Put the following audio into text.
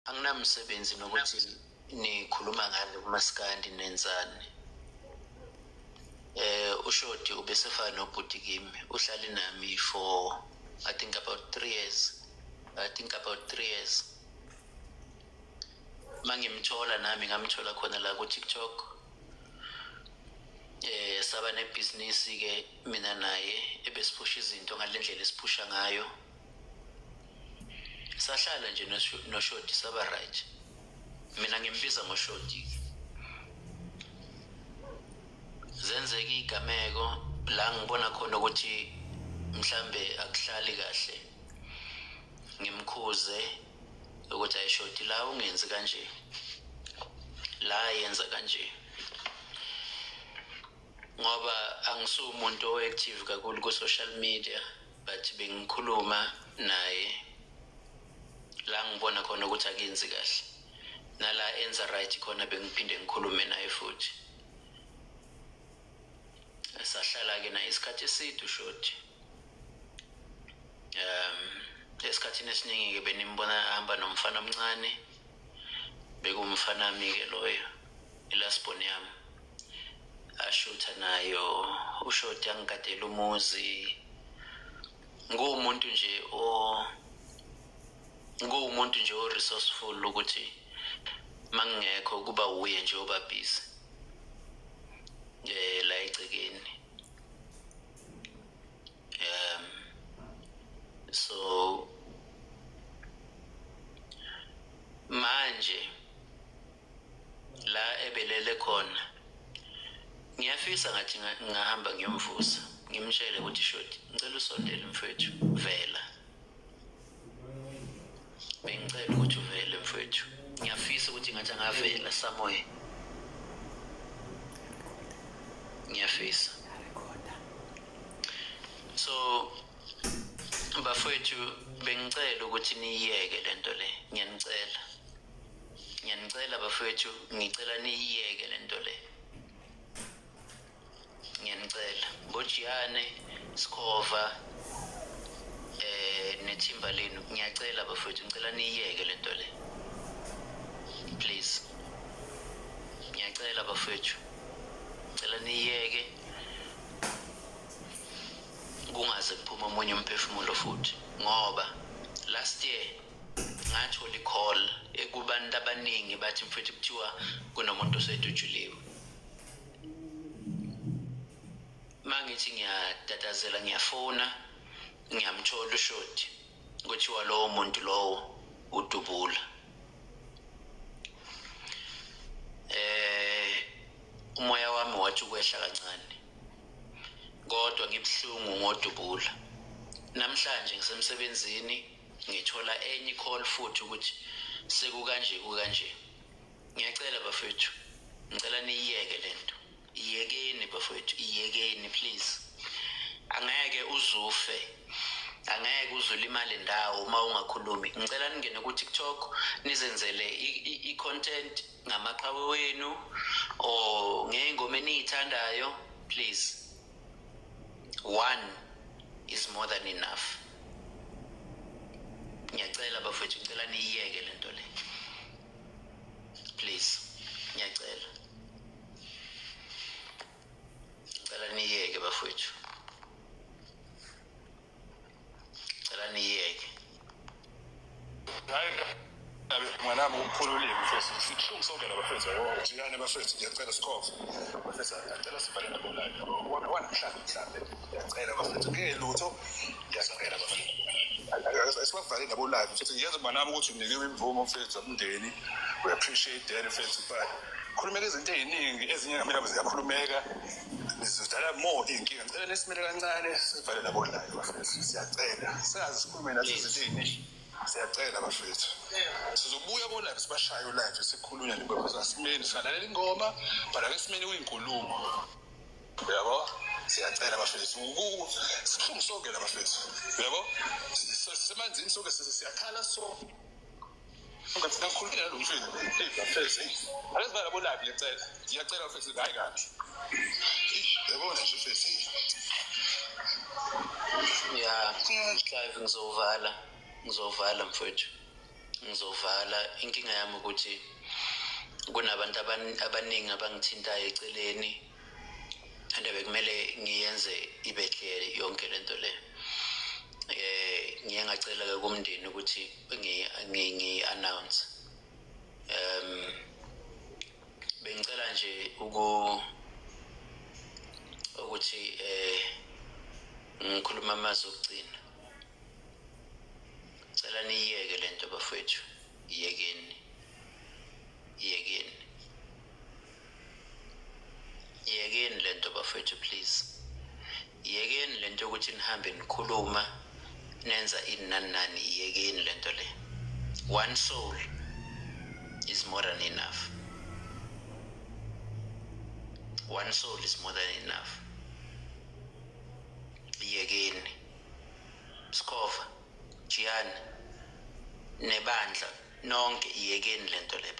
Anginamsebenzi nokuthi nikhuluma ngani kumaskandi nenzani. UShoti ubesefana nobhuti kimi, uhlale nami for I think about 3 years. I think about 3 years. Mangimthola nami ngamthola khona la ku TikTok. Saba nebhizinisi ke mina naye ebesiphusha izinto ngalendlela esiphusha ngayo. Sahlala nje noShoti saba right. Mina ngimbiza ngoShoti. Zenzeka igameko la ngibona khona ukuthi mhlambe akuhlali kahle. Ngimkhuze ukuthi ayishoti la ungenzi kanje. La yenza kanje. Ngoba angisumuntu oactive kakhulu ku social media, but bengikhuluma naye la ngibona khona ukuthi akenzi kahle, nala enza right khona bengiphinde ngikhulume naye futhi. Sahlala ke naye isikhathi eside uShoti. Esikhathini esiningi ke benimbona ahamba nomfana omncane, bekumfana wami ke loyo, ilasibon yami. Ashutha nayo uShoti, angigadela umuzi. Nguwumuntu nje nguwumuntu nje o resourceful ukuthi mangingekho kuba uye nje oba busy la egcekeni. So manje la ebelele khona ngiyafisa ngathi ngahamba ngiyomvusa ngimtshele ukuthi Shoti ngicela usondele mfethu, vela. Bengicela ukuthi uvele mfethu, ngiyafisa ukuthi ngathi angavela somewhere. Ngiyafisa. So bafethu bengicela ukuthi niyiyeke lento le, ngiyanicela. Ngiyanicela bafethu, ngicela niyiyeke lento le. Ngiyanicela. Bojiyane, Sikhova, nethimba lenu, ngiyacela bafethu, ngicela niyiyeke lento le. Please. Ngiyacela bafethu. Ngicela niyiyeke. Kungaze kuphume omunye umphefumulo futhi, ngoba last year ngathola i-call ekubantu abaningi bathi mfethu kuthiwa kunomuntu osedutshuliwe. Mangithi ngiyatatazela ngiyafona ngiyamthola uShoti, kuthiwa lowo muntu lowo udubula. Umoya wami wathi ukwehla kancane, kodwa ngibuhlungu ngodubula. Namhlanje ngisemsebenzini ngithola enye call futhi ukuthi sekukanje kukanje. Ngiyacela bafethu, ngicela niyiyeke lento. Iyekeni bafethu, iyekeni please. Angeke uzufe, angeke uzulimale ndawo uma ungakhulumi. Ngicela ningene ku TikTok nizenzele i-content ngamaqhawe wenu or ngey'ngoma eniyithandayo. Please, one is more than enough. Ngiyacela bafethu, ngicela niyiyeke lento le please. Ngiyacela, ngicela niyiyeke bafethu, ngicela niyiyeke. Hayi mwanami, ukukhululile mfethu, sibuhlungu sonke la bafethu. Yabo jiyane bafethu, ngiyacela Sikhova bafethu, ngiyacela sivale nabo live yabo. Wana mhlambe ngiyacela bafethu, ngeke lutho, ngiyacela bafethu, esibavale nabo live mfethu. Ngiyeza mwanami ukuthi unikiwe imvumo mfethu umndeni, we appreciate that mfethu, but khulumeka izinto ey'ningi ezinye ngamele ziyakhulumeka, zidala more iy'nkinga. Ngicela nesimele kancane sivale nabo live bafethu, siyacela, singaze sikhulume nathi izinto ey'ningi. Siyacela bafethu, sizobuya ko live sibashaye live sikhulunywa nje because asimeni singalalela ingoma but ake simeni kuyinkulumo uyabo. Siyacela bafethu, sibuhlungu sonke la bafethu uyabo, sisemanzini sonke, siyakhala sonke. Ngathi nakhulumile nalo mfethu, hey bafethu, ake sibale nabo live. Ngiyacela, ngiyacela bafethu, hayi kabi yabona nje mfethu. Ya Clive, ngizovala, ngizovala mfethu. Ngizovala. Inkinga yami ukuthi kunabantu abaningi abangithintayo eceleni, and bekumele ngiyenze ibe clear yonke lento le. Ngiye ngacela ke kumndeni ukuthi ngi announce. Bengicela nje ukuthi ngikhuluma amazwi okugcina. Cela niyiyeke lento, bafowethu. Iyekeni, iyekeni, iyekeni lento, bafowethu, please. Iyekeni lento yokuthi nihambe nikhuluma, nenza ini, nani nani. Iyekeni lento le. One soul is more than enough. One soul is more than enough. Iyekeni. Sikhova, jiyani, nebandla nonke, iyekeni lento le.